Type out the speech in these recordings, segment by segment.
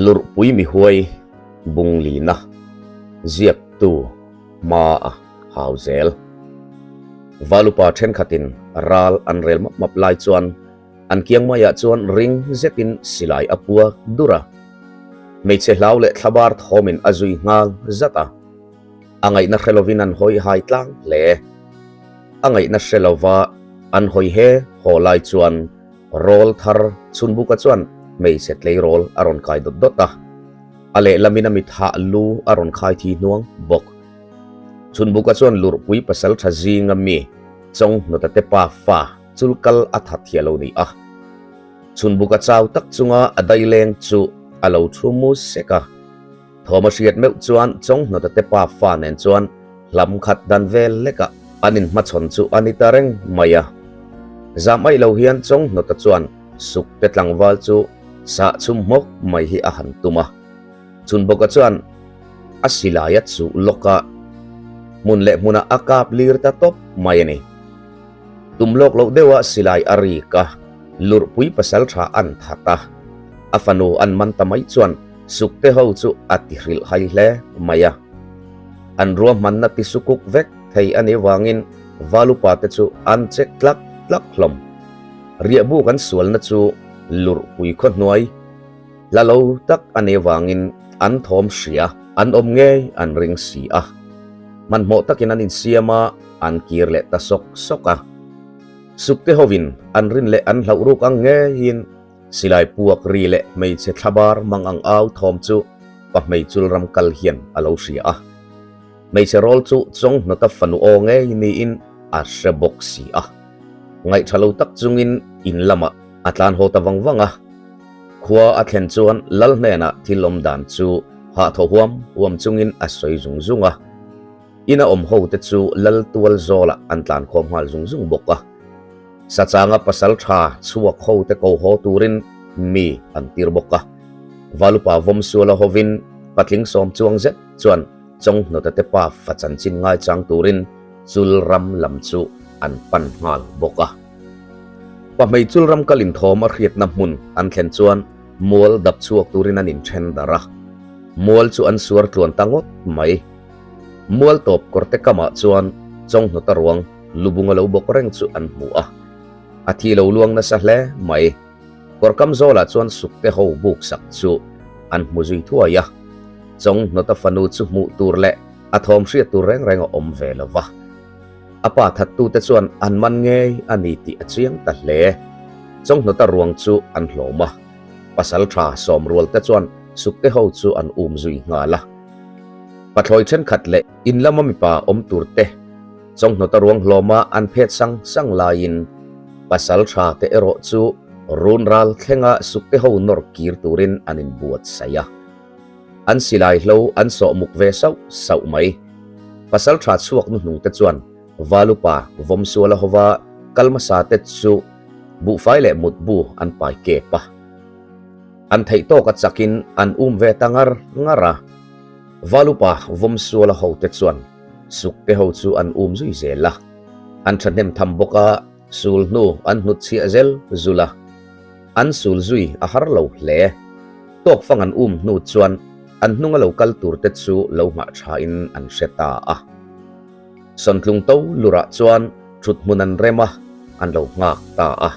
Lurhpui mihuai bunglina ziaktu hma a hau zel. Valupa thenkhatin ral an rel map map lai chuan an kiang maiah chuan ring zetin silai a pua dur a. Hmeichhe hlau leh thlabar thawmin a zui nghal zat a. A ngaihna hre lovin an hawi hai tlang hle. A ngaihna hre lova an hawi he haw lai chuan Rawl thar chhunbuka chuan hmeichhe tleirawl a rawn kai dawt dawt a, a lehlamin a mithah lu a rawn khai thi hnuang bawk. Chhunbuka chuan lurhpui pasal tha zinga mi Chawng hnawtate pa fa chul kal a that hi a lo ni a. Chhunbuka chau tak chunga a daileng chu a lo thu mu sek a. Thawm a hriat meuh chuan Chawng hnawtate pa fa nen chuan hlam khat dan vel lekah an inhmachhawn chu a ni ta reng mai a. Zam aih lo hian Chawng hnawta chuan sukte tlangval chu sah chhum hmawk mai hi a han tum a. Chhunbawka chuan a silai a chuh lawk a, hmun leh hmunah a kap lir ta tawp mai a ni. Tum lawk loh deuha silai a rik a, lurhpui pasaltha an that a, a fanu an man ta mai chuan Sukte ho chu a ti hrilh hai hle mai a. An ruahmanna ti sukuk vek thei a nih vangin Valupa te chu an check tlak tlak hlawm. Riahbuk an sualna chu lurhpui khaw hnuai hla lo tak a nih vangin an thawm hria an awm ngei an ring si a. Hmanhmawh takin an insiam a, an kir leh ta sawk sawk a. Sukte hovin an rin leh an hlauh ruk ang ngeiin Silai puak ri leh hmeichhe thlabar mang ang au thawm chu pa hmeichul ram kal hian a lo hria a. Hmeichhe rawl chu chawng hnawta fanu aw ngei niin a hre bawk si a. Ngaihtha lo tak chungin in lamah a tlan haw ta vang vang a. Khua a thlen chuan lal hnenah thil awm dan chu hah thaw huam huam chungin a sawi zung zung a. Ina awm ho te chu lal tual zawlah an tlan khawm nghal zung zung bawk a. Sachanga pasal tha chhuak ho te ko haw turin mi an tir bawk a. Valupa Vawmsuala hovin patling sawm chuang zet chuan Chawnghnawta te pa fa chanchin ngaichang turin chul ram lam chu an pan nghal bawk a. Pahmei chul ram kal inthawm a hriatna hmun an thlen chuan mual dap chhuak turin an inthen darh a. Mual chu an suar tluan ta ngawt mai. Mual tawp kawrte kamah chuan Chawnghnawta ruang Lubung a lo bawk reng chu an hmu a, a thi lo luang nasa hle mai. Kawrkam zawlah chuan sukte ho buk sak chu an hmu zui thuai a, Chawng hnawta fanu chu hmuh tur leh a thawm hriat tur reng reng a awm ve lo va. A pa thattute chuan an man ngei a ni tih a chiang ta hle. Chawng hnawta ruang chu an hlawm a, pasal tha sawm rualte chuan sukte ho chu an um zui nghal a. Pathlawi thenkhat leh in lama mipa awm turte Chawnghnawta ruang hlawma an phet sang sang laiin pasal tha te erawh chu run ral thlenga sukte ho nawr kir turin an inbuatsaih a. An silai hlo an sawh muk ve sauh sauh mai. Pasal tha chhuak nuhnung te chuan Valupa Vawmsuala hova kal hmasa te chu buhfai leh mutbu an pai kep a. An theih tawk a chakin an um ve ta ngar ngar a. Valupa Vawmsuala ho te chuan Sukte ho chu an um zui zel a, an thahnem tham bawk a, sul hnu an hnut chhiah zel zul a, an sul zui a har lo hle. Tawk fang an um hnu chuan an hnunga lo kal tur te chu lo nghah thain an hre ta a. Sawntlung to lurah chuan thut hmun an rem a, an lo nghak ta a.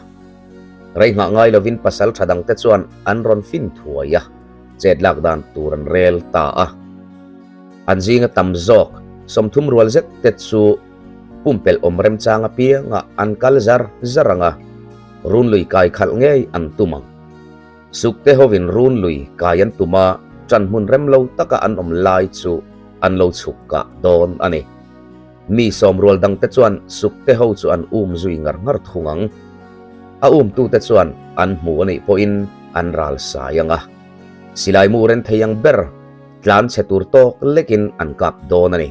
Rei nghah ngai lovin pasal tha dangte chuan an rawn fin thuai a, chet lak dan tur an rel ta a. An zinga tam zawk 30 rual zet te chu pumpelh awm remchang apianga an kal zar zar ang a, runlui kai khalh ngei an tum ang. Sukte hovin runlui kai an tum a, ṭan hmun rem lo taka an awm lai chu an lo chhuk kah dawn a ni. Mi sawm rual dangte chuan sukte ho chu an um zui ngar ngar thung ang. A umtute chuan an hmu a nih pawhin an ral sai ang a. Silai mu ren thei ang ber tlan chhe tur tawk lekin an kap dawn a ni.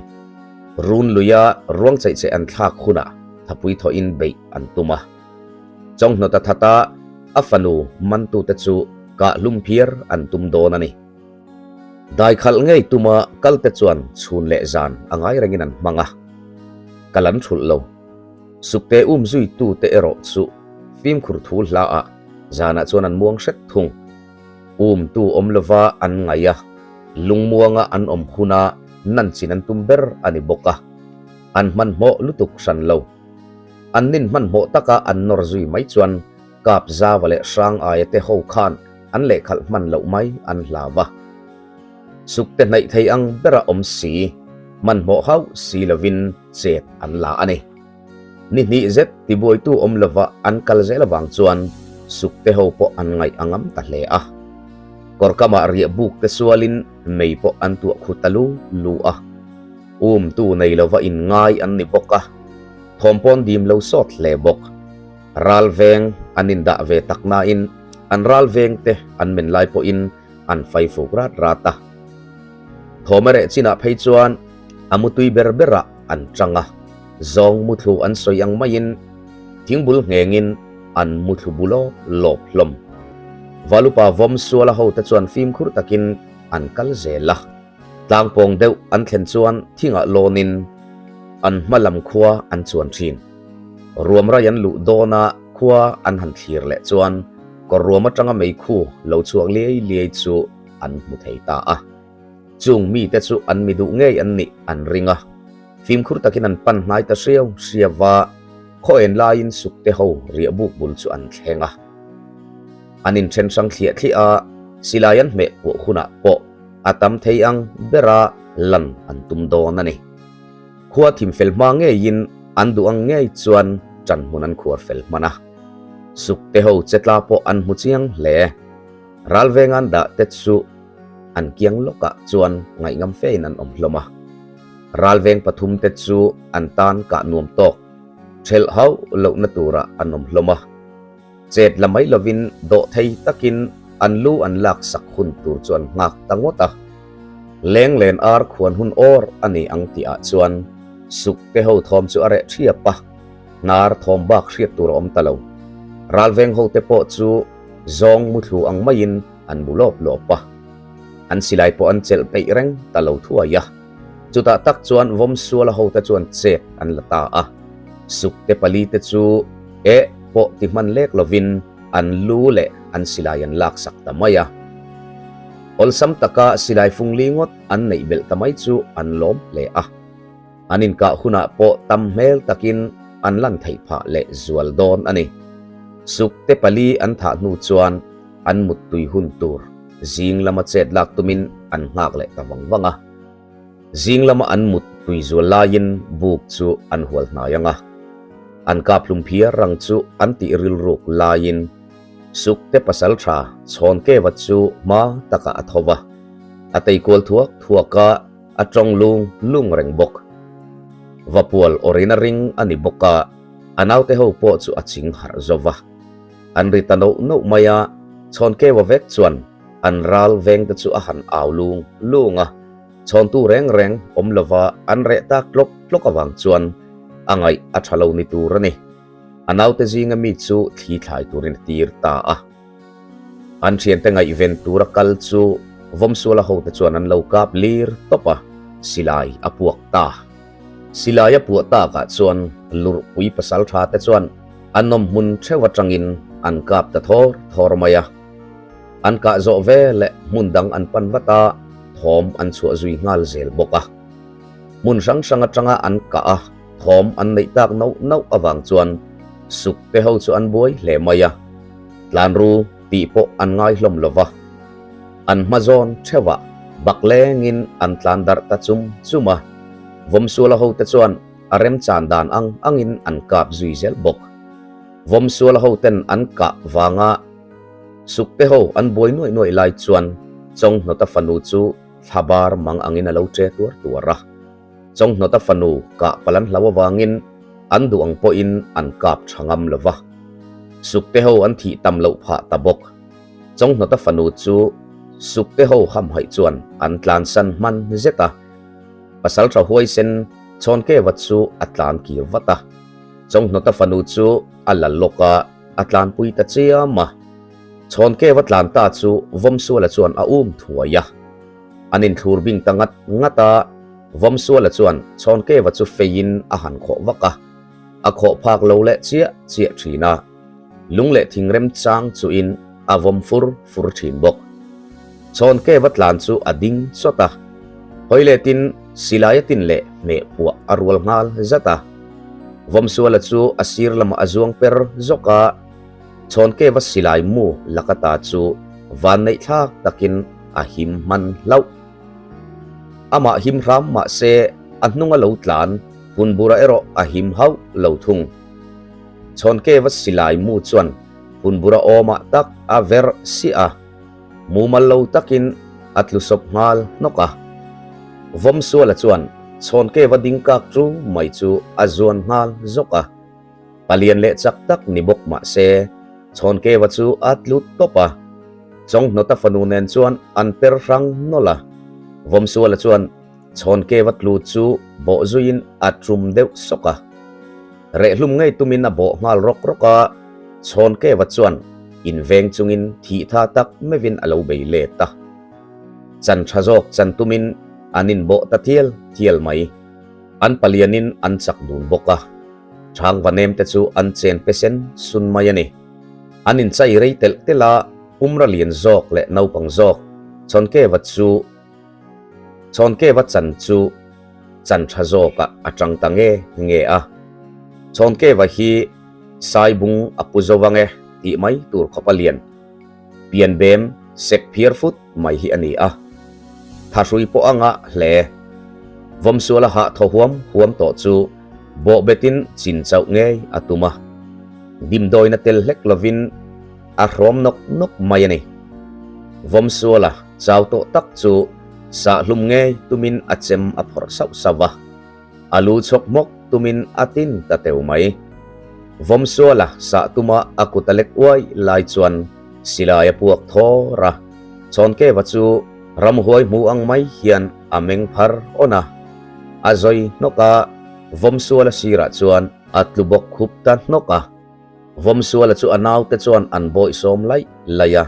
Run luia ruang chaih che an thlak hunah thapui thawhin beih an tum a. Chawnghnawta thata a fanu mantute chu kah hlum phiar an tum dawn a ni. Daikhalh ngei tuma kalte chuan chhun leh zan a ngai rengin an hmang a, kal an thulh lo. Sukte um zuitute erawh chu fimkhur thu hlaah zanah chuan an muang hret thung. Umtu awm lova an ngaih a, lungmuanga an awm huna nanchin an tum ber a ni bawk a, an hmanhmawh lutuk hran lo. An nin hmanhmawh taka an nawr zui mai chuan Kapzava leh Hrangaia te ho khan an lehkhalh hman loh mai an hlau a. Sukte hnaih thei ang bera awm si, hmanhmawh hauh si lovin chet an la a ni. Ni hnih zet tibuaitu awm lova an kal zel avang chuan Sukte ho pawh an ngaih a ngam ta hle a. Kawrkamah riah buk te sualin mei pawh an tuah khu ta lu lu a. Umtu nei lova inngai an ni bawk a, thawmpawn dim lo sawt hle bawk. Ral veng an indah ve tak nain an ral veng te an men lai pawhin an fai fuk rat rat a. Thawm a reh chinah phei chuan a mutui ber berah an tang a, zawng muthlu an sawi ang maiin thingbul nghengin an muthlu bu lawp lawp hlawm. Valupa Vawmsuala hote chuan fimkhur takin an kal zel a. Tlangpawng deuh an thlen chuan thingah lawnin an hma lam khua an chuan thin. Ruam rai an luh dawna khua an han thlir leh chuan kawr ruam atanga meikhu lo chhuak liai liai chu an hmu thei ta a. Chung mite chu an mi duh ngei an nih an ring a, fimkhur takin an pan hnai ta hriau hriau va, khaw en laiin sukte ho riah buk bul chu an thleng a. An inthen hrang thliah thliah a, silai an hmeh puah hunah pawh a tam thei ang bera lan an tum dawn a ni. Khua thim fel hma ngeiin an duh ang ngei chuan ṭan hmun an khuar fel hman a. Sukte ho chetla pawh an hmu chiang hle. Ralveng an dah te chu an kiang lawkah chuan ngaihngam fein an awm hlawm a. Ralveng pathum te chu an tan kah nuam tawk, ṭhelh hauh lohna turah an awm hlawm a. Chet la mai lovin dawhthei takin an lu an lak sak hun tur chu an nghak ta ngawt a. Lenglen ar khuan hun awr a ni ang tih ah chuan Sukte ho thawm chu a reh thiap a, hnar thawm bak hriat tur a awm ta lo. Ralveng ho te pawh chu zawng muthlu ang maiin an mu lawp lawp a. An silai pawh an chelh peih reng ta lo thuai a. Chutah tak chuan Vawmsuala hote chuan chet an la ta a. Sukte pali te chu eh pawh ti hman lek lovin an lu leh an silai an laksak ta mai a. Awlsam taka silai fung li ngawt an neih belh ta mai chu an lawm hle a. An inkah hunah pawh tam hmel takin an lan theih phah leh zual dawn a ni. Sukte pali an thah hnu chuan an muttui hun tur zing lama chet lak tumin an nghak leh ta vang vang a. Zing lama an mut tui zual laiin buk chu an hual hnai ang a. An kap hlum phiar rang chu an tih rilruk laiin Sukte pasal tha Chhawnkeva chu hma takah a tho va. A tei kual thuak thuak a, a tawng lung lung reng bawk. Vapual awrina ring a ni bawk a, a naute ho pawh chu a ching harh zo va. An ri ta noh noh mai a, Chhawnkeva vek chuan an ral vengte chu a han au lung lung a, chhawntu reng reng awm lova an reh tak tlawk tlawk avang chuan a ngaih a tha lo ni tur a ni. A naute zinga mi chu thli thlai turin a tir ta a. An thiante ngaihven tura kal chu Vawmsuala hote chuan an lo kap lir tawp a, silai a puak ta. Silai a puah takah chuan lurhpui pasal tha te chuan a nawm hmun theuh atangin an kap ta thawr thawr mai a. An kah zawh ve leh hmun dang an pan vat a, thawm an chhuah zui nghal zel bawk a. Hmun hrang hrang atanga an kah a, thawm an neih tak nauh nauh avang chuan Sukte ho chu an buai hle mai a. Tlanru tih pawh an ngai hlawm lo va. An hma zawn theuhah bak lengin an tlan darh ta chum chum a, Vawmsuala hote chuan a remchan dan ang angin an kap zui zel bawk. Vawmsuala hoten an kah vanga Sukte ho an buai nuaih nuaih lai chuan Chawnghnawta fanu chu thlabar mang angin a lo che tuar tuar a. Chawnghnawta fanu kah palh an hlau avangin an duh ang pawhin an kap tha ngam lo va. Sukte ho an thih tam loh phah ta bawk. Chawnghnawta fanu chu Sukte ho hamhaih chuan an tlansan hman zet a. Pasaltha huaisen Chhawnkeva chu a tlan kir vat a. Chawnghnawta fanu chu a la lawk a, a tlanpui ta chiam a. Chhawnkeva tlan ta chu Vawmsuala chuan a um thuai a. An inthlur bing ta ngat ngat a, Vawmsuala chuan Chhawnkeva chu feiin a han khawh vak a. A khawh phak lo leh chiah chiah thin a. Lung leh thingrem chang chuin a vawm fur fur thin bawk. Chhawnkeva tlan chu a ding chawt a, hawi letin silai a tin leh hmeh puah a rual nghal zat a. Vawmsuala chu a sir lamah a zuang per zawk a, Chhawnkeva silai mu laka ta chu vanneih thlak takin a him hman hlauh. Amah him hram mahse a hnunga lo tlan Hunbura erawh a him hauh lo thung. Chhawnkeva silai mu chuan Hunbura awmah tak a verh siah a. Mumal lo takin a tlu sawp nghal hnawk a. Vawmsuala chuan Chhawnkeva ding kak chu mai chu a zuan nghal zawk a. Palian leh chak tak ni bawk mah se Chhawnkeva chu a tlu tawp a. Chawnghnawta fanu nen chuan an per hrang nawlh a. Vawmsuala chuan Chhawnkeva tlu chu bawh zuiin a tum deuh sawk a. Rehlum ngei tumin a bawh nghal rawk rawk a, Chhawnkeva chuan inveng chungin thih tha tak meuhin a lo bei let a. Chan tha zawk chan tumin an inbawh ta thial thial mai. An palianin an chak dun bawk a, Chhangva nem te chu an chen pe sen sun mai a ni. An inchai rei telh telh a, pumra lian zawk leh naupang zawk Chhawnkeva chu Chhawnkeva chan chu chan tha zawkah a tang ta nge nge a. Chhawnkeva hi Saibung a pu zo vang e tih mai tur khawp a lian. Pianbem sek phiar fut mai hi a ni a. Thahrui pawh a ngah hle. Vawmsuala hah thaw huam huam tawh chu bawhbetin chin chauh ngei a tum a. Dimdawina tel hlek lovin a hrawm nawk nawk mai a ni. Vawmsuala chau tawh tak chu Sahlum ngei tumin a chem a phawrh sauh sauh a, a lu chhawk hmawk tumin a tin ta teu mai. Vawmsuala sah tuma a kut a lek uai lai chuan silai a puak thawr a, Chhawnkeva chu ramhuai hmu ang mai hian a meng phar awn a, a zawi hnawk a, Vawmsuala sirah chuan a tlu bawk khup ta hnawk a. Vawmsuala chu a naute chuan an bawihsawm laih laih a,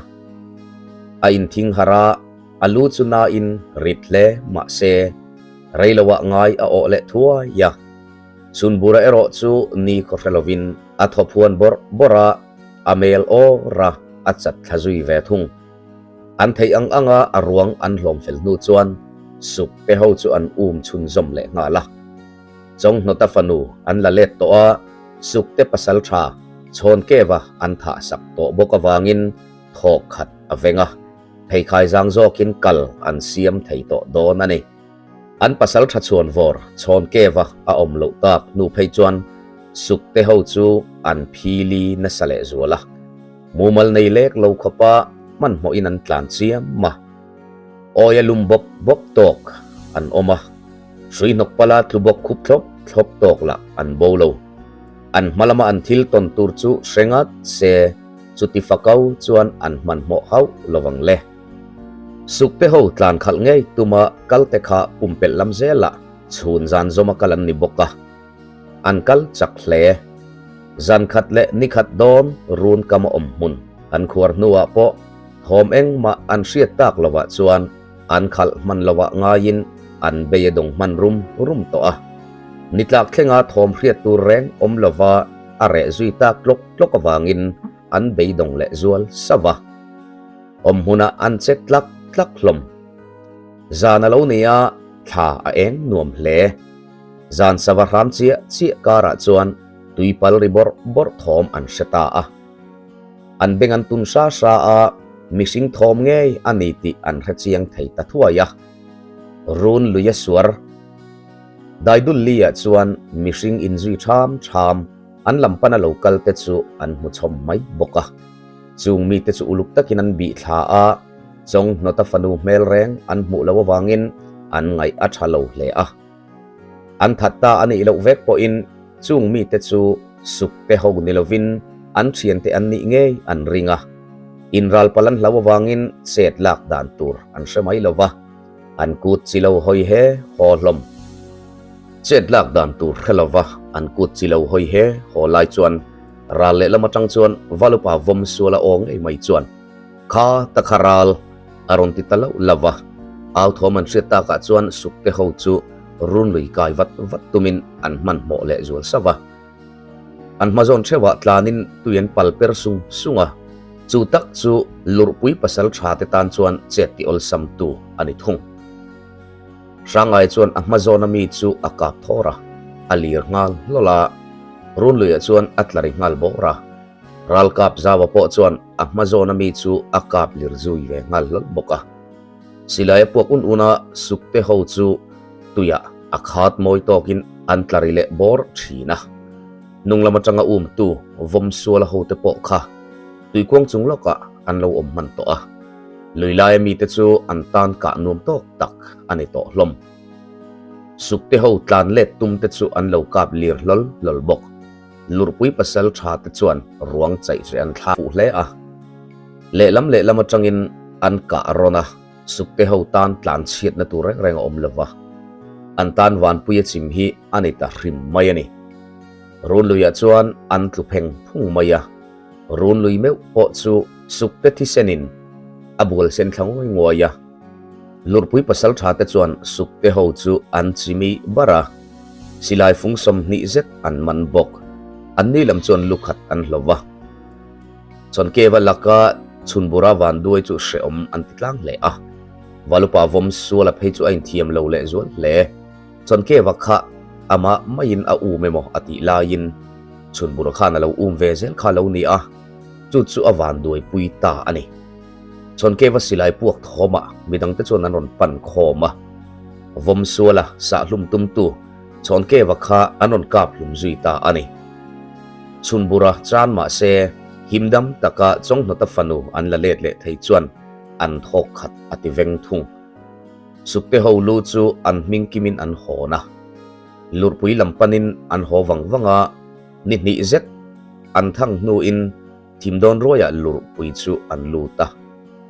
a inthing harh a, A lu chu nain rit hle mah se rei loah ngai a awh leh thuai a. Chhunbura erawh chu ni khaw hre lovin a thaw phuan bawrh bawrh a, a mel awr a, a chat thla zui ve thung. An theih ang anga a ruang an hlawm fel hnu chuan suk te ho chu an um chhunzawm leh nghal a. Chawnghnawta fanu an la let tawh a, sukte pasal tha Chhawnkeva an thah sak tawh bawk avangin thawk khat a veng a. Pheikhai zang zawkin kal an siam thei tawh dawn a ni. An pasal tha chhuan vawr chhawn keva a awm loh tak hnu phei chuan Sukte ho chu an phili nasa leh zual a. Mumal nei lek lo khawpa hmanhmawhin an tlan chiam a. Awi a lum bawp bawp tawk an awm a, hrui hnawk pala tlu bawk khup thlawp thlawp tawk lah an bo lo. An hma lama an thil tawn tur chu hre ngat se Chuti fakau chuan an hmanhmawh hauh lo vang le. Sukte ho tlan khalh ngei tuma kalte kha pumpelh lam zelah chhun zan zawma kal an ni bawk a, an kal chak hle. Zan khat leh ni khat dawn run kam a awm hmun an khuar hnuah pawh thawm engmah an hriat tak lovah chuan an khalh hman lovah ngaiin an bei a dawng hman rum rum tawh a. Ni tlak thlenga thawm hriat tur reng awm lova a reh zui tak tlawk tlawk avangin an beidawng leh zual sauh a, awm hmunah an che tlak tlak hlawm. Zan a lo ni a, thla a eng nuam hle. Zan sava hram chiah chiah karah chuan tuipal ri bawrh bawrh thawm an hre ta a. An beng an tun hra hra a, mihring thawm ngei a ni tih an hre chiang thei ta thuai a. Run lui a suar. Daidulli-ah chuan mihring inzui ṭham ṭham An lam pana lo kal te chu an hmu chhawm mai bawk a. Chung mite chu uluk takin an bih thla a, Chawnghnawta fanu hmel reng an hmuh loh avangin an ngaih a tha lo hle a. An that ta a nih loh vek pawhin chung mite chu sukte ho ni lovin an thiante an nih ngei an ring a. Inralpal an hlau avangin chet lak dan tur an hre mai lo va. An kut chi lo hawi he haw hlawm. Chet lak dan tur hre lova an kut chi lo hawi he haw lai chuan ral lehlam atang chuan Valupa vawm sual a aw ngei mai chuan Kha ta kha ral a rawn ti ta loh lo va. Au thawm an hriat takah chuan sukte ho chu runlui kai vat vat tumin an hmanhmawh leh zual sauh va. An hma zawn theuhah tlanin tui an pal per sung sung a. Chu tak chu Lurhpui pasal tha te tan chuan chet ti awlsam tu a ni thung. Hrangai chuan a hma zawna mi chu a kap thawr a, a lir nghal hlawl a, Runluia chuan a tla ri nghal bawr a. Ralkap Zaua pawh chuan a hma zawna mi chu a kap lir zui ve nghal hlawl bawk a. Silai a puak un un a, Sukte ho chu tuiah a khat mawi tawkin an tla ri leh bawr thin a. Hnung lam atanga umtu Vawmsuala hote pawh kha tuikuang chung lawkah an lo awm hman tawh a. Lui laia mite chu an tan kah nuam tawk tak a ni tawh hlawm. Sukte ho tlan let tum te chu an lo kap lir hlawl hlawl bawk. Lurhpui pasal tha te chuan ruang chaih hreh an thla fuh hle a. Lehlam lehlam atangin an kah rawn a, Sukte ho tan tlan chhiatna tur reng reng a awm lova. An tan vanpui a chim hi a ni ta hrim mai a ni. Runluiah chuan an tlu pheng phung mai a. Runlui meuh pawh chu Sukte thisenin a bual sen thla nguai nguai a. Lurhpui pasal tha te chuan Sukte ho chu an chimi bar a, silai fung 20 zet an man bawk. Anni lam chuan lu khat an hlo va. Chawnkeva laka chhunbura vanduai chu hrehawm an ti tlang hle a. Valupa vawm suala phei chu a inthiam lo leh zual hle. Chawnkeva kha amah maiin a um emaw a tih laiin chhunbura khan a lo um ve zel kha lo ni a, chu chu a vanduai pui ta a ni. Chawnkeva silai puak thawmah midangte chuan an rawn pan khawm a, vawm suala sahhlum tumtu Chawnkeva kha an rawn kap hlum zui ta a ni. Chhunbura chan mah se himdam taka Chawnghnawta fanu an la let leh thei chuan an thawk khat a ti veng thung. Sukte ho lu chu an hming kimin an hawn a, Lurhpui lam panin an haw vang vang a, ni hnih zet an thang hnuin Thim dawn ruaiah lurhpui chu an lut a,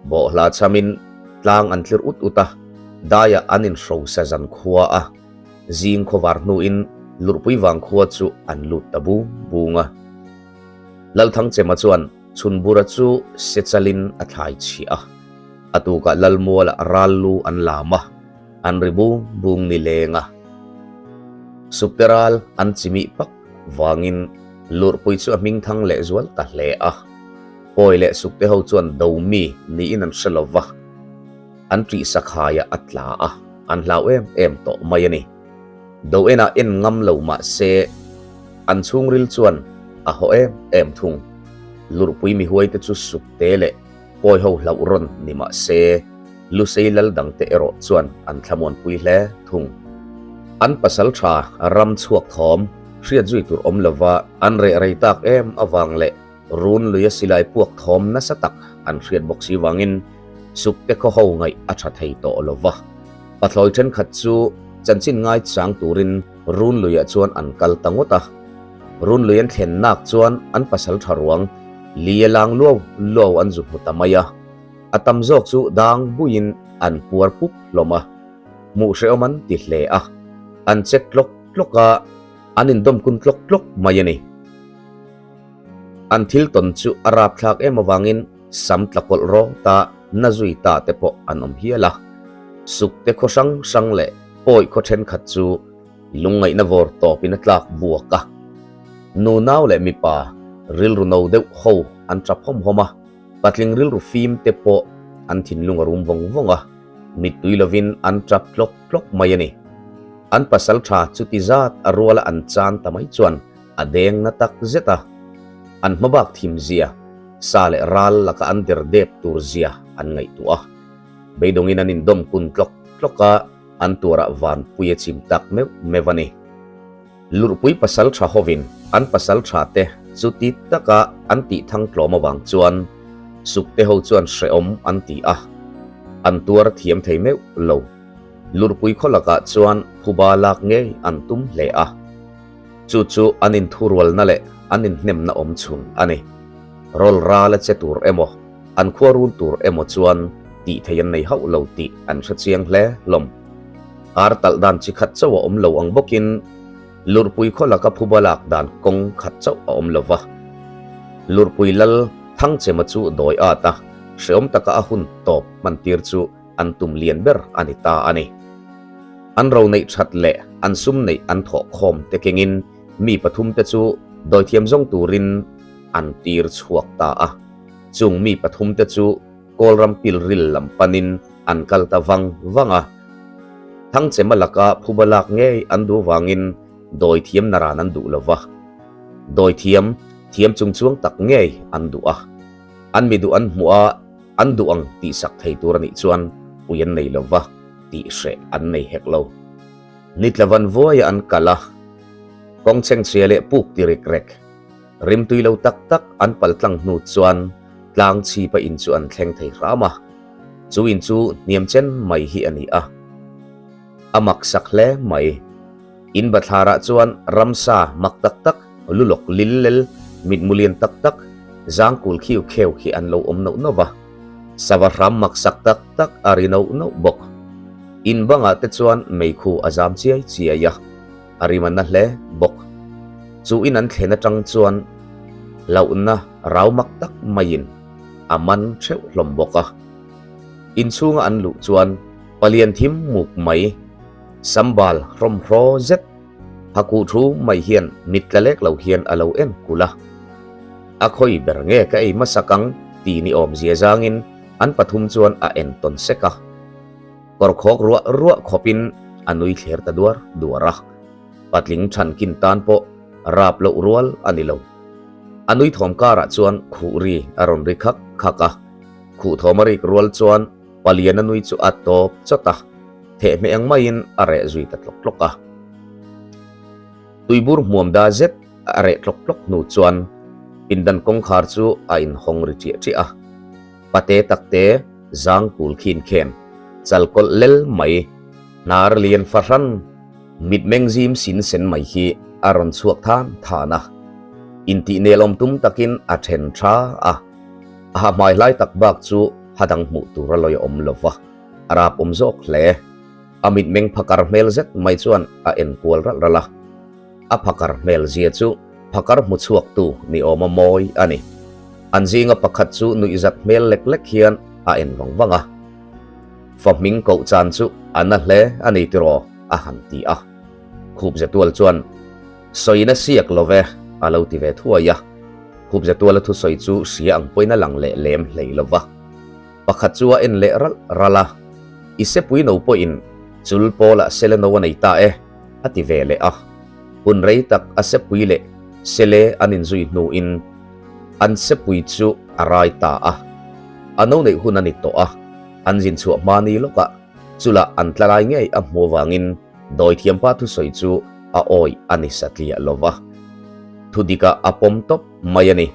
bawhhla chhamin tlang an tlir ut ut a, daiah an inhrosa zan khua a, zing khawvar hnuin lurhpui vang khua chu an lut ta bung bung a. Lalthangchema chuan Chhunbura chu sechalin a thlai chhiah a, a tukah Lalmualah ral lu an lam a, an ri bung bung ni leng a. Sukte ral an chimih pak vangin Lurhpui chu a hming thang leh zual ta hle a. Pawi leh Sukte ho chuan do mi niin an hre lo va, an ṭih sakhaiah a tla a, an hlau em em tawh mai a ni. Do enah en ngam lo mah se an chhungril chuan a haw em em thung. Lurhpui mihuaite chu Sukte leh Pawi ho hlauh rawn ni mah se Lusei lal dangte erawh chuan an thlamuanpui hle thung. An pasal tha ram chhuak thawm hriat zui tur awm lova an reh rei tak em avang leh run luia silai puak thawm nasa tak an hriat bawk si vangin Sukte khaw ho ngaih a tha thei tawh lova. Pathlawi thenkhat chu chanchin ngai chang turin run luiah chuan an kal ta ngawt a. Run lui an thlen nak chuan an pasal tha ruang li a lang luau luau an zu hmu ta mai a. A tam zawk chu dang buiin an puar pup hlawm a, hmuh hrehawm an ti hle a, an chek tlawk tlawk a, an indawm kun tlawk tlawk mai a ni. An thil tawn chu a rapthlak em avangin sam tla kawlh rawt a, na zui ta te pawh an awm hial a. Sukte khaw hrang hrang leh pawi khaw thenkhat chu lungngaihna vawr tawpin a tlak buak a. Nunau leh mipa rilru no deuh ho an tap hawm hawm a. Patling rilru fim te pawh an thinlung a rum vawng vawng a, mittui lovin an tap tlawk tlawk mai a ni. An pasal tha chuti zat a ruala an chan ta mai chuan a deng na tak zet a. An hmabak thim zia, sa leh ral laka an der dep tur zia an ngaihtuah a. Beidawngin an indawm kun tlawk tlawk a, an tuarah vanpui a chim tak meuh meuh a ni. Lurhpui pasal tha hovin an pasal tha te chuti taka an tih thang tlawm avang chuan Sukte ho chuan hrehawm an ti a, an tuar thiam thei meuh lo. Lurhpui khaw lakah chuan phuba lak ngei an tum hle a, chu chu an inthurualna leh an inhnemna awm chhun a ni. Rawl ral a che tur emaw, an khua run tur emaw chuan tih thei an nei hauh lo tih an hre chiang hle hlawm. Ar talh dan chi khat chauh a awm lo ang bawkin Lurhpui khaw laka phuba lak dan kawng khat chauh a awm lo va. Lurhpui lal Thangchema chu dawi at a, hreawm taka a hun tawp hman tir chu an tum lian ber a ni ta a ni. An ro neih that leh an sum neih an thawh khawm te kengin mi pathum te chu dawithiam zawng turin an tir chhuak ta a. Chung mi pathumte chu Kawlram pilril lam panin an kal ta vang vang a. Thangchema laka phuba lak ngei an duh vangin dawithiam naran an duh lo va. Dawithiam thiam chungchuang tak ngei an duh a. An mi duh an hmuh a, an duh ang tihsak thei tur a nih chuan pui an nei lo va, tih hreh an nei hek lo. Nitlavan vuaia an kal a, kawng chhengchhia leh puk ti rek rek. Rimtui lo tak tak an pal tlang hnu chuan tlang chhipa in chu an thleng thei hram a, chu in chu hniam chen mai hi a ni a. A mak sak hle mai. In bathlarah chuan ramsa mak tak tak, lulawk lil lel, mitmu lian tak tak, zangkul khiu kheu hi an lo awm nauh nauh va. Sava hram mak sak tak tak a ri nauh nauh bawk. In bangah te chuan meikhu a zam chiai chiai a. A rim a na hle bawk. Chu in an thlen atang chuan hlauhna rau mak tak maiin a man theuh hlawm bawk a. Inchhunga an luh chuan palian thim muk mai, sambal hrawmhraw zet, hakuh thu mai hian mit tla lek lo hian a lo en kulh a. A khawi ber nge ka ei hmasak ang ti ni awmzia zangin an pathum chuan a en tawn sek a. Kawr khawk ruah ruah khawpin a nui thler ta duar duar a, patling thankin tan pawh rap loh rual a ni lo. A nui thawm karah chuan khuh ri a rawn ri khak khak a, khuh thawm a rik rual chuan palian a nui chu a tawp chawt a, thehmeh ang maiin a reh zui ta tlawk tlawk a. Tuibur hmuam da zet a reh tlawk tlawk hnu chuan pindan kawngkhar chu a inhawng ri ṭiah ṭiah a. Pate takte zang kul khin khen, chal kawlh lel mai, hnar lian fahran, mitmeng zim sin sen mai hi a rawn chhuak than than a. Intih nelawm tum takin a then tha a, a ha hmai hlai tak bak chu ha dang hmuh tur a lawi a awm lo va, a rap awm zawk hle. A mitmeng phakar hmel zet mai chuan a en kual ralh ralh a. A phakar hmel zia chu phakar hmu chhuaktu ni awma mawi a ni. An zinga pakhat chu nuihzat hmel lek lek hian a en vang vang a. Fa hming koh chan chu a na hle a ni tiraw? a han ti a. Khupzatual chuan, Sawiin a siak lo ve, a lo ti ve thuai a. Khupzatuala thusawi chu hria ang pawhin a lang leh lem hlei lo va. Pakhat chu a en leh ralh ralh a, I sepui no pawhin chul pawlah sele no a nei ta e, a ti ve leh a. Hun rei tak a sepui leh sele an inzui hnuin an sepui chu a rai ta a. A no neih hun a ni tawh a, an zin chhuah hma ni lawkah chulah an tla lai ngei a hmu avangin dawithiampa thusawi chu a awih a ni satliah lo va. Thudikah a pawm tawp mai a ni.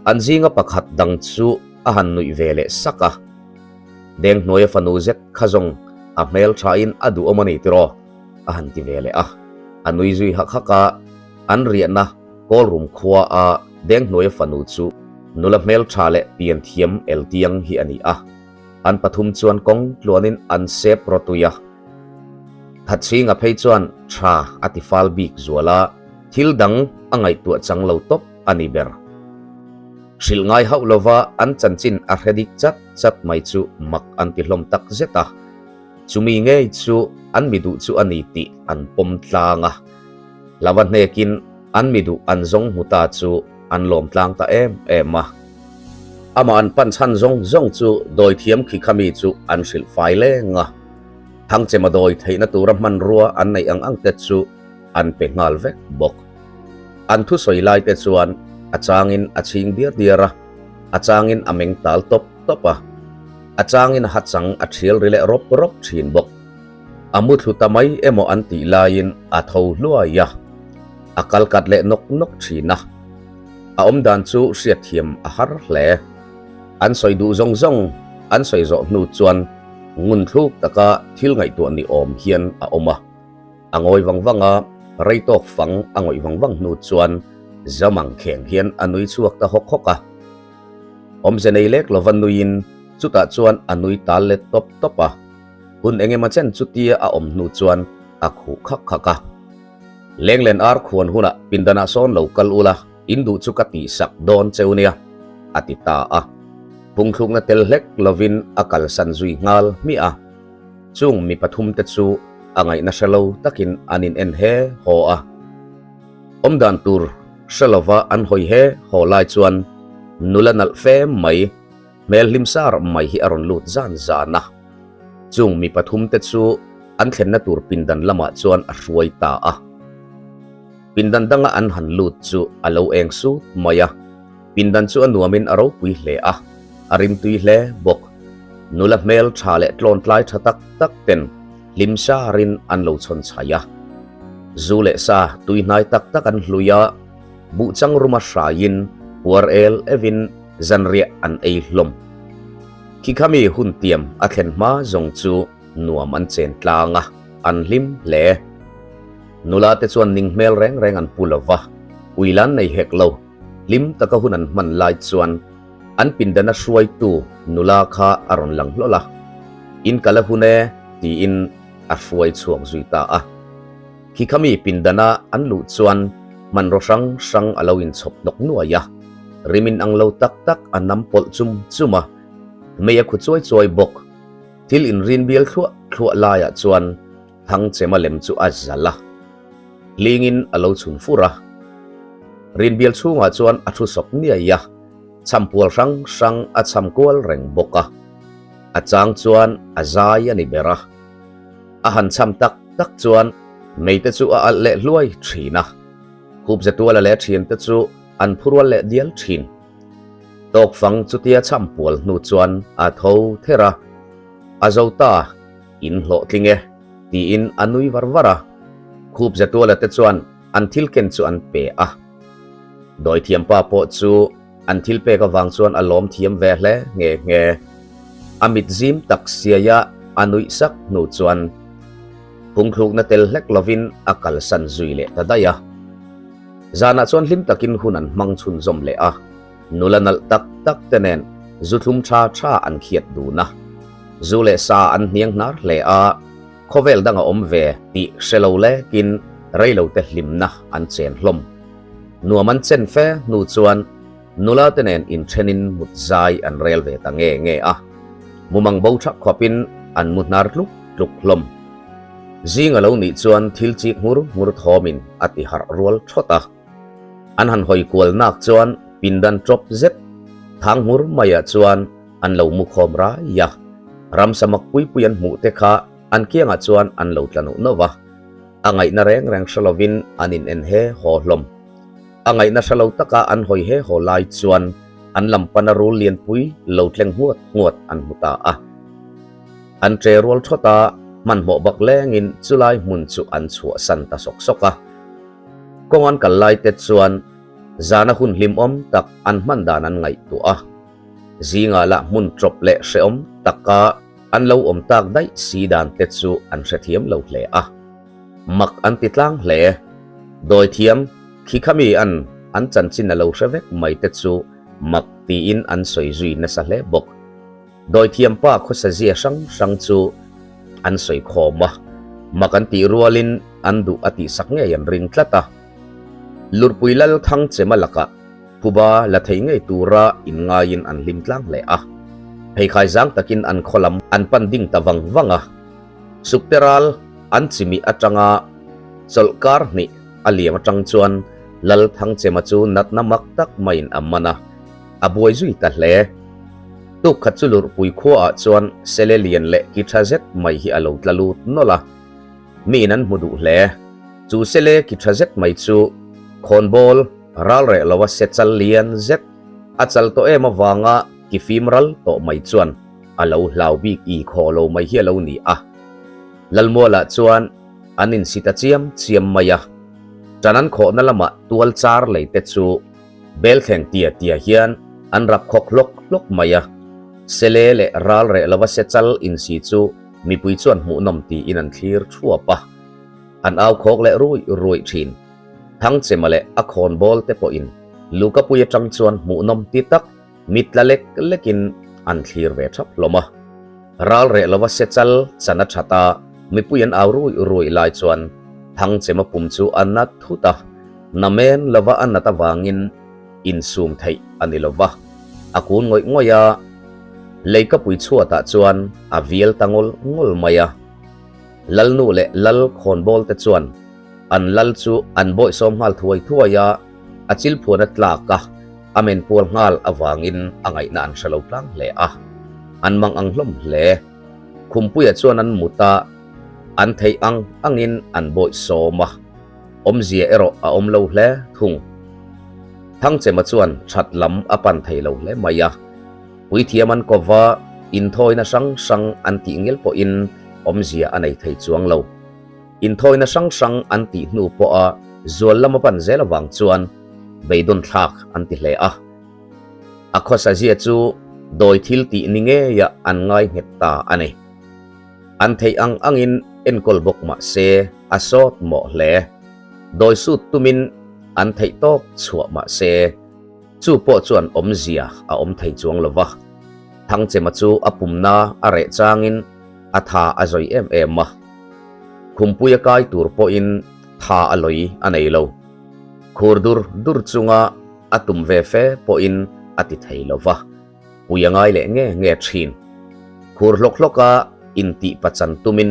An zinga pakhat dang chu a han nuih ve leh sak a. Denghnuaia fanu zet kha zawng a hmel thain a duhawm a ni tiraw? a han ti ve leh a. A nui zui hak hak a, an riahna Kawlrum khua a Denghnuaia fanu chu nula hmel tha leh pian thiam eltiang hi a ni a. An pathum chuan kawng tluanin an sep rawtui a. Thatchhinga phei chuan tha a ti fal bik zual a, thil dang a ngaihtuah chang lo tawp a ni ber. Hrilh ngai hauh lova an chanchin a hre dik chat chat mai chu mak an ti hlawm tak zet a. Chumi ngei chu an mi duh chu a ni tih an pawm tlang a. Hlava hnekin an mi duh an zawng hmu ta chu an lawm tlang ta em em a. Amah an pan chhan zawng zawng chu dawithiam khi kha mi chu an hrilh fai leng a. Thangchema dawi theihna tura hmanrua an neih ang ang te chu an pe nghal vek bawk. An thusawi lai te chuan a changin a chhing diar diar a, a changin a meng tal tawp tawp a, a changin a hachang a thial ri leh rawp rawp thin bawk. A muthlu ta mai emaw an tih laiin a tho hluai a, a kal kat leh nawk nawk thin a. A awmdan chu hriatthiam a har hle. An sawi duh zawng zawng an sawi zawh hnu chuan ngunthluk taka thil ngaihtuah ni awm hian a awm a. A ngawi vang vang a, rei tawk fang a ngawih vang vang hnu chuan Zamang kheng hian a nui chhuak ta hawk hawk a. Awmze nei lek lova nuiin chutah chuan a nui tal let tawp tawp a. Hun eng emaw chen chutia a awm hnu chuan a khuh khak khak a. Lenglen ar khuan hunah pindanah sawn lo kal ula, in duh chu ka tihsak dawn cheu nia, a ti ta a. Phungthlukna tel hlek lovin a kalsan zui nghal hmiah a. Chung mi pathumte chu a ngaihna hre lo takin an in en he haw a. Awmdan tur hre lova an hawi he haw lai chuan Nula nalh fem mai, hmel hlim sar mai hi a rawn lut zan zan a. Chung mi pathumte chu an thlenna tur pindan lamah chuan a hruai ta a. Pindan danga an han lut chu a lo eng sut mai a. Pindan chu a nuamin a ropui hle a, a rimtui hle bawk. Nula hmel tha leh tlawntlai tha tak tak ten hlim sarin an lo chhawn chhai a. Zu leh sa tui hnai tak tak an hlui a, buhchang ruma hraiin puar el evin zanriah an ei hlawm. Khikhami hun tiam a thlen hma zawng chu nuam an chen tlang a, an hlim hle. Nula te chuan ning hmel reng reng an pu lo va, ui lan nei hek lo. Hlim taka hun an hman lai chuan an pindana hruaitu nula kha a rawn lang hlawl a, In kal a hun e, tiin a hruai chhuak zui ta a. Khi khami pindana an luh chuan hmanraw hrang hrang a lo inchhawp hnawk nuai a, rim in ang lo tak tak a nam pawlh chum chum a, mei a khu chuai chuai bawk. Thil inrin bial thluah thluah laiah chuan Thangchema lem chu a zal a, hlingin a lo chhun fur a. Rinbial chhungah chuan a thu sawp niai a, chhampual hrang hrang a chham kual reng bawk a. A chang chuan a zai a ni ber a. A han chham tak tak chuan meite chu a alh leh hluai thin a. Khupzetuala leh a thiante chu an phurual leh dial thin. Tawkfang chutia chhampual hnu chuan a tho ther a, a zo ta. In hlawhtling e, tiin a nui var var a. Khup Zatuala te chuan an thil ken chu an pe a. Dawithiampa pawh chu an thil pek avang chuan a lawm thiam ve hle nghe nghe. A mit zim tak siaia a nuih sak hnu chuan phungthlukna tel hlek lovin a kalsan zui leh ta daih a. Zanah chuan hlim takin hun an hmang chhunzawm leh a. Nula nalh tak tak te nen zu thlum tha tha an khiat dun a. Zu leh sa an hniang hnar hle a, khawvel dang a awm ve tih hre lo lekin reilo te hlimna an chen hlawm. Nuam an chen fe hnu chuan nula te nen inthenin mut zai an rel ve ta nge nge a. Mumang bo thak khawpin an mu hnar tluk tluk hlawm. Zing a lo nih chuan thil chik ngur ngur thawmin a ti harh rual thawt a. An han hawi kual nak chuan pindan tawp zet thang hmur maiah chuan an lo mu khawm rai a. Ramsa mak pui pui an hmuh te kha an kiangah chuan an lo tla nuh nauh va. A ngaihna reng reng hre lovin an in en he haw hlawm. A ngaihna hre lo taka an hawi he haw lai chuan an lam pana rul lianpui lo tleng nghuat nghuat an hmu ta a. An ṭe rual thawt a, hmanhmawh bak lengin chulai hmun chu an chhuahsan ta sawk sawk a. Kawng an kal lai te chuan zana hun hlimawm tak an hman dan an ngaihtuah a, zingah lah hmun ṭawp leh hrehawm taka an lo awm tak daih si dan te chu an hrethiam lo hle a. Mak an ti tlang hle. Dawithiam khi khami an an chanchin a lo hre vek mai te chu mak tiin an sawi zui nasa hle bawk. Dawithiam pa khawsazia hrang hrang chu an sawi khawm a, mak an tih rualin an duh a tihsak ngei an ring tlat a. Lurpui lal thang chema lakah phuba la thei ngei tura inngaiin an hlim tlang hle a. Pheikhai zang takin an khaw lam an pan ding ta vang vang a. Sukte ral an chimih atanga chawlh kar hnih a liam atang chuan lal thang chema chu natna mak tak maiin a man a. A buai zui ta hle. Tuk khat chu lurhpui khuaah chuan sele lian leh ki tha zet mai hi a lo tla lut nawlh a. Miin an hmu duh hle. Chu sele ki tha zet mai chu khawnbawl ral reh lova se chal lian zet a chal tawh em avanga ki fim ral tawh mai chuan a lo hlau bik i khaw lo mai hi a lo ni a. Lalmualah chuan an insi ta chiam chiam mai a. Ṭan an khawhna lamah tual char lei te chu Bel thleng tia tia hian an rap khawk hlawk hlawk mai a, Sele leh ral reh lova se chal insi chu mipui chuan hmuhnawm tiin an thlir thuap a, an au khawk leh ruih ruih thin. Thangchema leh a khawnbawl te pawhin Lukapui atang chuan hmuhnawm ti tak mit tla lek lekin an thlir ve thap hlawm a. Ral reh lova se chal chan a that a, mipui an au ruih ruih lai chuan Thangchema pum chu a nat thut a, Namen lova a nat avangin insum theih a ni lova, a kun ngawih ngawih a, leikapui chhuatah chuan a vial ta ngawl ngawl mai a. Lalnu leh lal khawnbawl te chuan an lal chu an bawihsawm nghal thuai thuai a, a chilphuan a tlak a. A men pual nghal avangin a ngaihna an hre lo tlang hle a, an mang ang hlawm hle. Khumpuia chuan an mut a, an theih ang angin an bawih sawm a, awmzia erawh a awm lo hle thung. Thangchema chuan that lam a pan thei lo hle mai a, puithiam an ko va, inthawina hrang hrang an tih ngil pawhin awmzia a nei thei chuang lo. Inthawina hrang hrang an tih hnu pawha zual lam a pan zel avang chuan beidawn thlak an ti hle a. A khawsa zia chu dawi thil tih ni ngeia an ngai nghet ta a ni. An theih ang angin enkawl bawk mah se a sawt mawh hle. Dawi sut tumin an theih tawk chhuah mah se chu pawh chuan awmzia a awm thei chuang lo va. Thangchema chu a pumna a reh changin a tha a zawi em em a. Khumpuia kai tur pawhin tha a lawi a nei lo. Khur dur dur chunga a tum ve fe pawhin a ti thei lo va, pui a ngai leh nge nge thin. Khur hlawk hlawka intih pachan tumin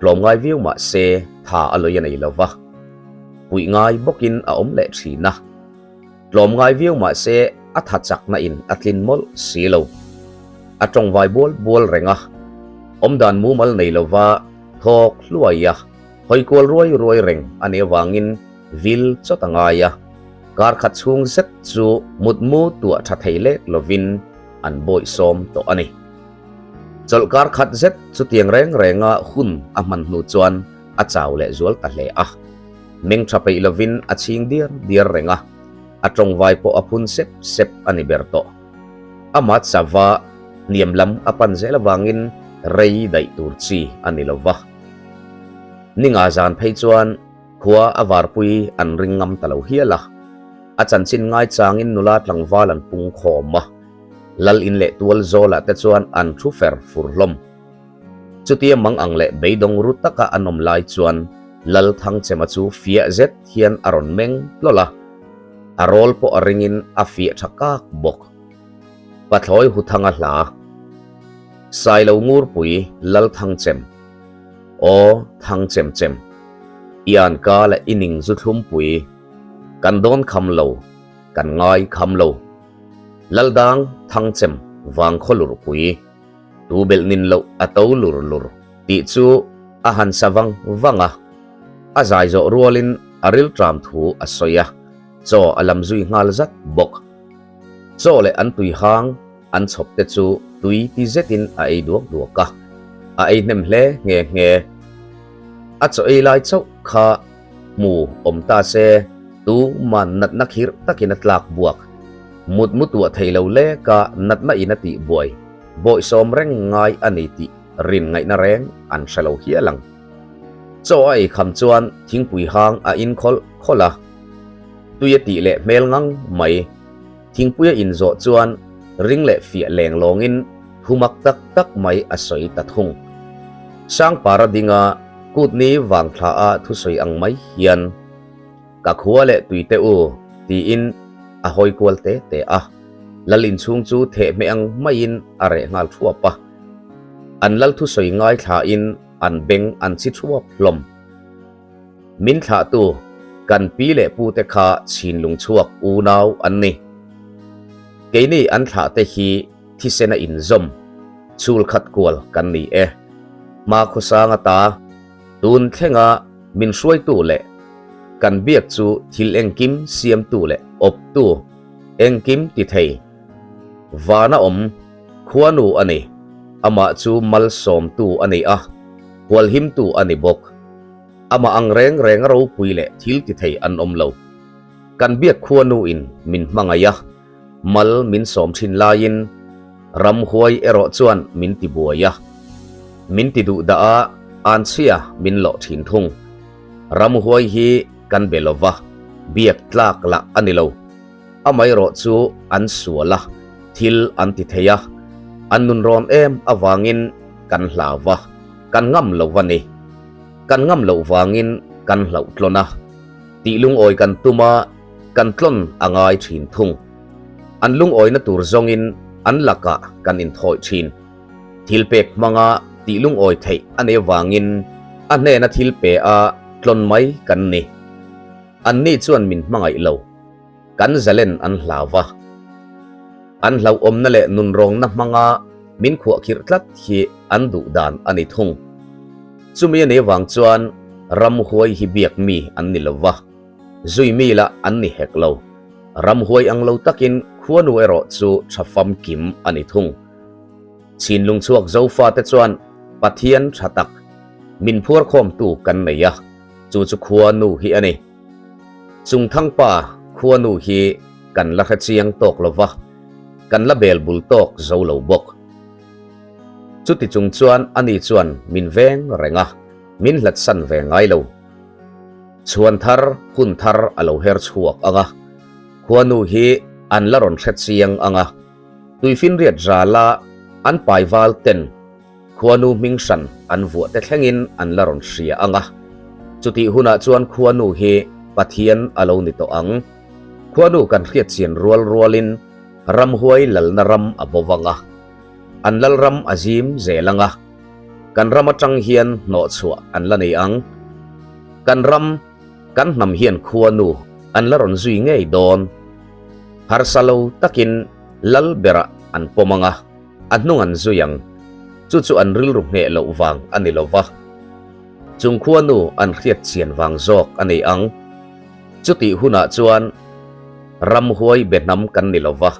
tlawm ngai viau mah se tha a lawi a nei lo va, puih ngai bawkin a awm leh thin a. Tlawm ngai viau mah se a tha chakna in a tlin mawlh si lo. A tawngvai bual bual reng a, awmdan mumal nei lova thawk hluai a, hawi kual ruai ruai reng a nih avangin vil chawt a ngai a. Kar khat chhung zet chu mutmu tuah tha thei lek lovin an bawihsawm tawh a ni. Chawlh kar khat zet chutiang reng renga hun a hman hnu chuan a chau leh zual ta hle a. Meng tha peih lovin a chhing diar diar reng a, a tawngvai pawh a phun sep sep a ni ber tawh. Ama chava hniam lam a pan zel avangin rei daih tur chi a ni lo va. Ninga zan phei chuan khua a varpui an ring ngam ta lo hial a, a chanchin ngaichangin nula tlangval an pung khawm a, lal in leh tual zawlah te chuan an thu fer fur hlawm. Chutia mang ang leh beidawng ru taka an awm lai chuan Lal Thangchema chu fiah zet hian a rawn meng hlawlh a, a rawl pawh a ringin a fiah tha kak bawk. Pathlawi Huthanga hla, Sailo Ngurpui Lal Thangchem, Aw Thangchem chem, i anka leh i ning zu thlumpui, kan dawn kham lo, kan ngai kham lo. Laldang Thangchem vangkhaw lurpui. Tu belh nin loh a to lur lur tih chu a han sa vang vang a, a zai zawh rualin a rilṭam thu a sawi a, chaw a lam zui nghal zat bawk. Chaw leh an tui hang an chhawp te chu tui ti zetin a ei duak duak a, a ei hnem hle nghe nghe. A chaw ei lai chauh kha hmu awm ta se tuman natna khirh takin a tlak buak. Mut mu tuah thei lo leka natna in a tih buai bawihsawm reng ngai a ni tih rin ngaihna reng an hre lo hial ang. Chaw a ei kham chuan thingpui hang a in khawlh khawlh a, tui a tih leh hmel ngang mai. Thingpui a in zawh chuan ring leh fiah leng lawngin thu mak tak tak mai a sawi ta thung. Sangpara dinga kutni vang thla a thusawi ang mai hian, Ka khua leh tui teh u, tiin a hawi kual te te a. Lal inchhung chu thehmeh ang maiin a reh nghal thuap a. An lal thusawi ngaithlain an beng an chhi thuap hlawm. Min thlahtu kan pi leh pu te kha chhinlung chhuak unau an ni. Keini an thlahte hi thisen a inzawm, chhul khat kual kan ni e. Hma khawsang ata tun thlenga min hruaitu leh kan biak chu thil engkim siamtu leh awptu engkim ti thei vana awm khuanu a ni. Amah chu malsawmtu a ni a, hualhimtu a ni bawk. Amah ang reng reng a ropui leh thil ti thei an awm lo. Kan biak khuanu in min hmangaih a, mal min sawm thin laiin ramhuai erawh chuan min ti buai a, min ti duh dah a, anchhia min lawh thin thung. Ramhuai hi kan be lo va, biak tlak lah a ni lo. Amaherawh chu an sual a, thil an ti thei a, an nunrawn em avangin kan hlau va, kan ngam lo va ni. Kan ngam loh vangin kan hlauh tlawn a, tih lungawi kan tum a, kan tlawn a ngai thin thung. An lungawina tur zawngin an lakah kan inthawih thin. Thil pek hmanga tih lungawi theih a nei avangin a hnena thil pe a tlawn mai kan ni. Anni chuan min hmangaih lo. Kan zalen an hlau va. An hlauhawmna leh nunrawnna hmanga min khuahkhirh tlat hi an duh dan a ni thung. Chumi a nih vang chuan ramhuai hi biak mi an ni lo va, zui mi lah an ni hek lo. Ramhuai ang lo takin khuanu erawh chu tha famkim a ni thung. Chhinlung chhuak Zofate chuan Pathian tha tak min phuarkhawmtu kan nei a, chu chu khuanu hi a ni. Chungthangpa khuanu hi kan la hre chiang tawk lo va, kan la bel bul tawk zo lo bawk. Chuti chung chuan ani chuan min veng reng a, min hlatsan ve ngai lo. Chhuan thar, hun thar a lo her chhuak ang a, khuanu hi an la rawn hre chiang ang a, tuifinriat rala an paival ten Khuanu hming hran an vuah te thlengin an la rawn hria ang a, chutih hunah chuan khuanu hi Pathian a lo ni tawh ang. Khuanu kan hriat chian rual rualin ramhuai lalna ram a bo vang a, an lalram a zim zel ang a, kan ram atang hian hnawhchhuah an la nei ang. Kan ram, kan hnam hian khuanu an la rawn zui ngei dawn. Harsa lo takin lal berah an pawm ang a. A hnung an zui ang. Chu chu an rilru ngheh loh vang a ni lo va. Chung khuanu an hriat chian vang zawk a ni ang. Chutih hunah chuan ramhuai be hnam kan ni lo va.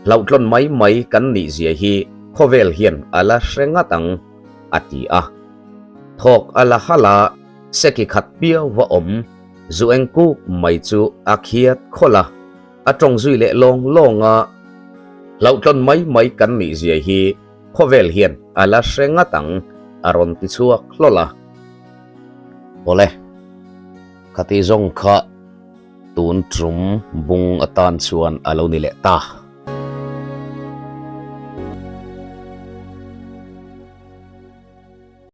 Hlauhtlawn mai mai kan nih zia hi khawvel hian a la hre ngat ang, a ti a. Thawk a la halh a, seki khat piau va awm zu eng kuk mai chu a khiat khawlh a. A tawng zui leh lawng lawng a, hlauhtlawn mai mai kan nih zia hi khawvel hian a la hre ngat ang, a rawn ti chhuak hlawl a. Awle, khati zawng kha tun tum bung atan chuan a lo ni leh ta.